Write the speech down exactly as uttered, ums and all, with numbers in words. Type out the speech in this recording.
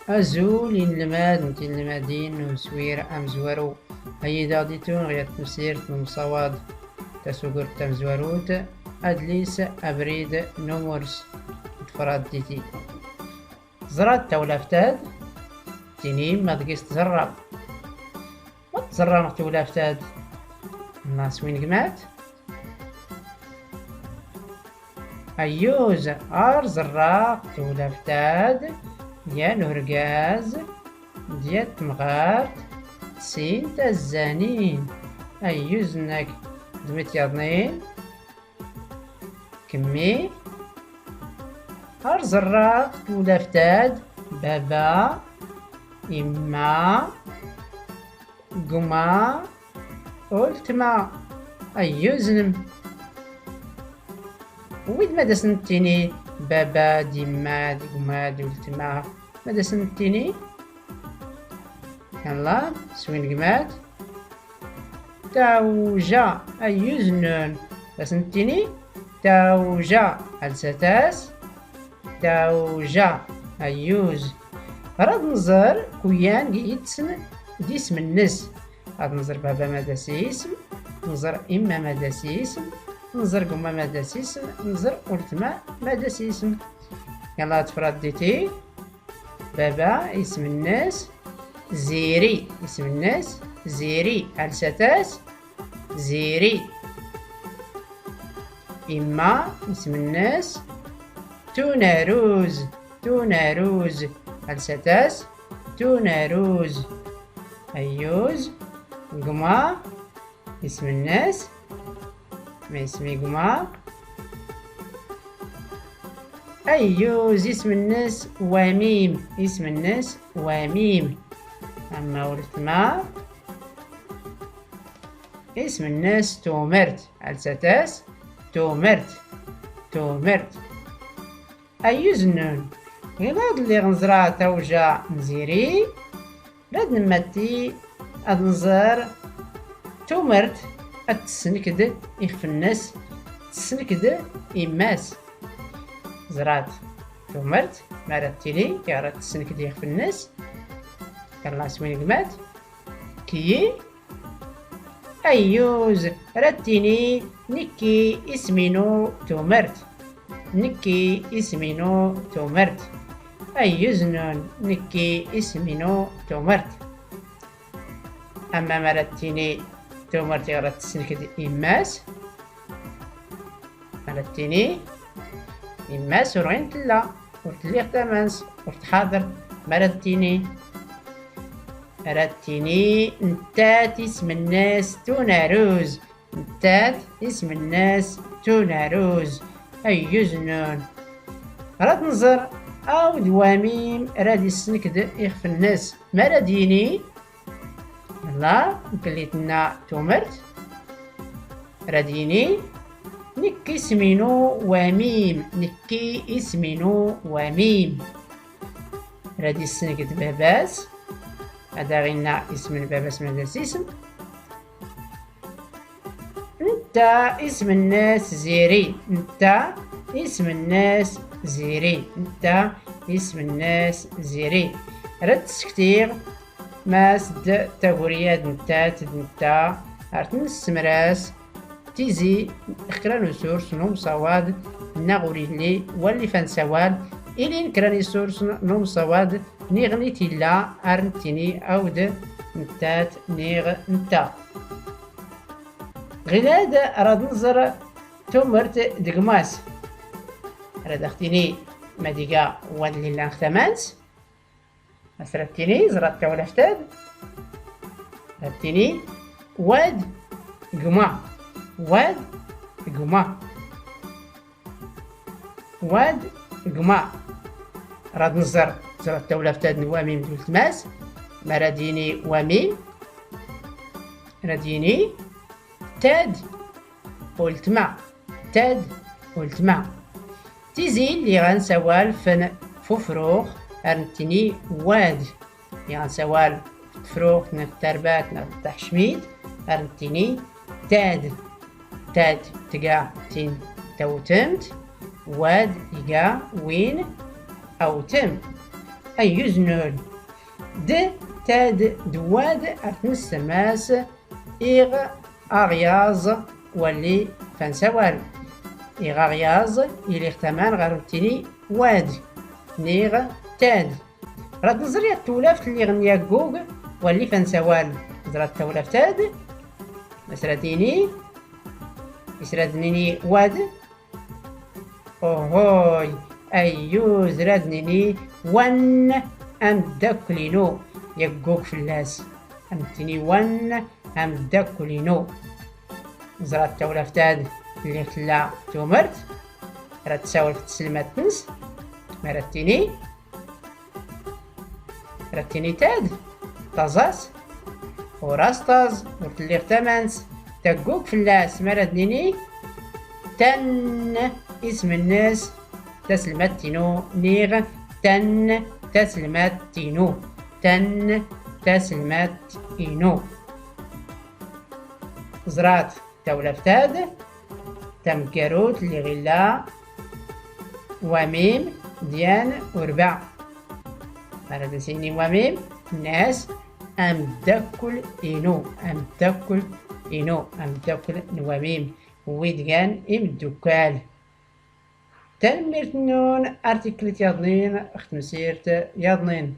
Azul inelmaden d tinelmadin n uswir amezwaru. Ad yi-d-aɣ-d-itun ɣer tmsirt n umsawaḍ tasugurt tamezwarut, adlis abrid n umurs d tfradditi. Ẓrat tawlaft-ad, tinim ma deg-s tẓerram. Ma tẓerram tawlaft-ad, ma swin gmat? Ayyuz, ar ẓerraɣ tawlaft-ad, yan urgaz d yat temɣart, sin tazzanin. Ayyuz nnek. D mit yaḍnin? Kemmi? Ar ẓerraɣ tawlaft-ad, baba, imma, gma, ultma. Ayyuz nnem. Wid ma d asen-ttini baba d imma d gma d ultma, ma d asen-ttini? Yalla, swin gmat. Tawja, ayyuz nnun. D asen-ttini tawja, alsat-as. Tawja, ayyuz. Rad nẓer kuyan g itsen d isem-nnes. Ad nẓer baba ma d as isem, nẓer imma ma d as isem, nẓer gma ma d as isem, nẓer ultma ma d as isem. Yalla tfradditi. Baba isem-nnes Ziri, isem-nnes Ziri, alsat-as. Ziri. Imma isem-nnes Tunaruz, Tunaruz, alsat-as. Tunaruz. Ayyuz. Gma isem-nnes, ma isem i gma? Ayyuz, isem-nnes Wamim, isem-nnes Wamim. Amma ultma, isem-nnes Tumert, alsat-as. Tumert, Tumert. Ayyuz nnun. Ɣilad lliɣ nẓra tawja n Ziri, rad nmatti ad nẓer Tumert ad tessenked ixef-nnes, tessenked imma-s. Ẓrat Tumert ma rad tili iɣ rad tessenked ixef-nnes. Yalla swin gmat. Kki. Ayyuz, rad tini, nekki isem-inu Tumert. Nekki isem-inu Tumert. Ayyuz nnun, nekki isem-inu Tumert. Amma ma rad tini Tumert iɣ rad tessenked imma-s, ma rad tini imma-s ur ɣin tella, ur telli ɣ tama-ns, ur tḥaḍer. Ma rad tini? Rad tini nettat isem-nnes Tunaruz. Nettat isem-nnes Tunaruz. Ayyuz nnun. Rad nẓer awd Wamim rad issenked ixef-nnes. Ma rad yini? Yalla, mkelli tenna Tumert, rad yini, nekki isem-inu Wamim, nekki isem-inu Wamim. Rad issenked baba-s, ad aɣ-inna isem n baba-s ma d as isem. Netta isem-nnes Ziri, netta isem-nnes Ziri, netta isem-nnes Ziri. Rad tsektiɣ mas d taguri ad nettat d netta ar tnessemras tizi. Kra n usurs n umsawaḍ nnaɣ ur illi walli f ansawal, ilin kra n isursen n umsawaḍ niɣ nit illa ar nettini awd nettat niɣ netta. Ɣilad rad nẓer Tumert d gma-s. Rad aɣ-tini ma d iga wad lli llan x tama-ns. As rad tini, ẓrat tawlaft-ad. Rad tini wad gma. Wad gma. Wad gma. Rad nẓer, ẓrat tawlaft-ad n Wamim d ultma-s. Ma rad yini Wamim? Rad yini tad ultma. Tad ultma. Tizi lliɣ ansawal f ufrux ar nettini wad. Lliɣ ansawal f tefruxt neɣ tarbat neɣ taḥcmit ar nettini tad. Tad tga tin tawtemt, wad iga win awtem. Ayyuz nnun. D, tad d wad ar ten-nsemmas iɣ aɣ yaẓ walli f ansawal. Iɣ aɣ yaẓ iliɣ taman ɣer ur ttini wad niɣ tad. Rad nẓer yat tawlaft lliɣ n yaggug walli f ansawal. Ẓrat tawlaft ad. Is rad nini, is rad nini wad. Uhuy, ayyuz, rad nini wan, ameddakel inu, yaggug fell-as. Am ttini wan, ameddakel inu. Ẓrat tawlaft ad lliɣ tella tumert. Rad tsawel f tselmadt-ns. Ma rad tini? Rad tini tad? Taẓ-as? Ur as taẓ, ur telliɣ taman-s. Taggug fell-as, ma rad nini? Tan, isem-nnes taselmadt inu, niɣ tan, taselmadt inu. Tan, taselmadt inu. Ẓrat tawlaft ad tameggarut lliɣ illa wamim d yan urbaɛ. Ma rad as-nini wamim? Nnas ameddakel inu, ameddakel inu, ameddakel n wamim, wid gan imeddukkal. Tanemmirt nnun, ar tikkelt yaḍnin, ɣ tmsirt yaḍnin.